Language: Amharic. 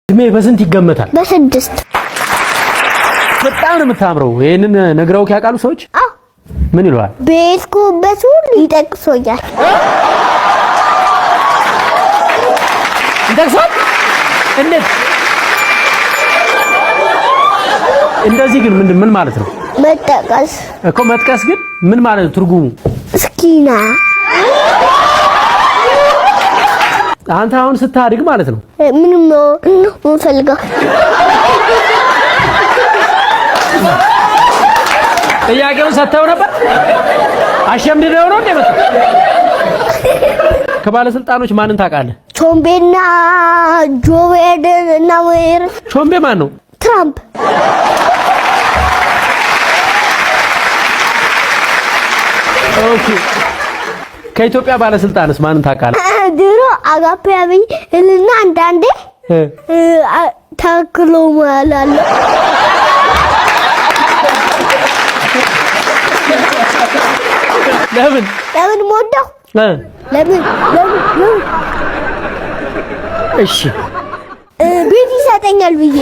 እድሜ በስንት ይገመታል? በ6። በጣም ነው የምታምረው። ይሄንን ነግረውክ ያውቃሉ ሰዎች? አዎ። ምን ይለዋል? በሄድኩበት ሁሉ ይጠቅሶኛል። ይጠቅሷል? እንዴት? እንደዚህ ግን ምንድን ምን ማለት ነው? መጠቀስ። እኮ መጥቀስ ግን ምን ማለት ነው ትርጉሙ? እስኪና። አንተ አሁን ስታድግ ማለት ነው ምንም ነው የምፈልገው። ጥያቄውን ሰጥተው ነበር? አሸምድደው ነው እንዴ መጣው? ከባለስልጣኖች ማንን ታውቃለህ? ቾምቤና ጆ ባይደን እና ወይር። ቾምቤ ማን ነው? ትራምፕ። Okay። ከኢትዮጵያ ባለስልጣንስ ማንን ታውቃለህ? ድሮ አጋፔ አብይ እልና አንዳንዴ ታክሎ እላለሁ። ለምን? ለምን ሞደው? ለምን ለምን ለምን? እሺ። ቤት ይሰጠኛል ብዬ።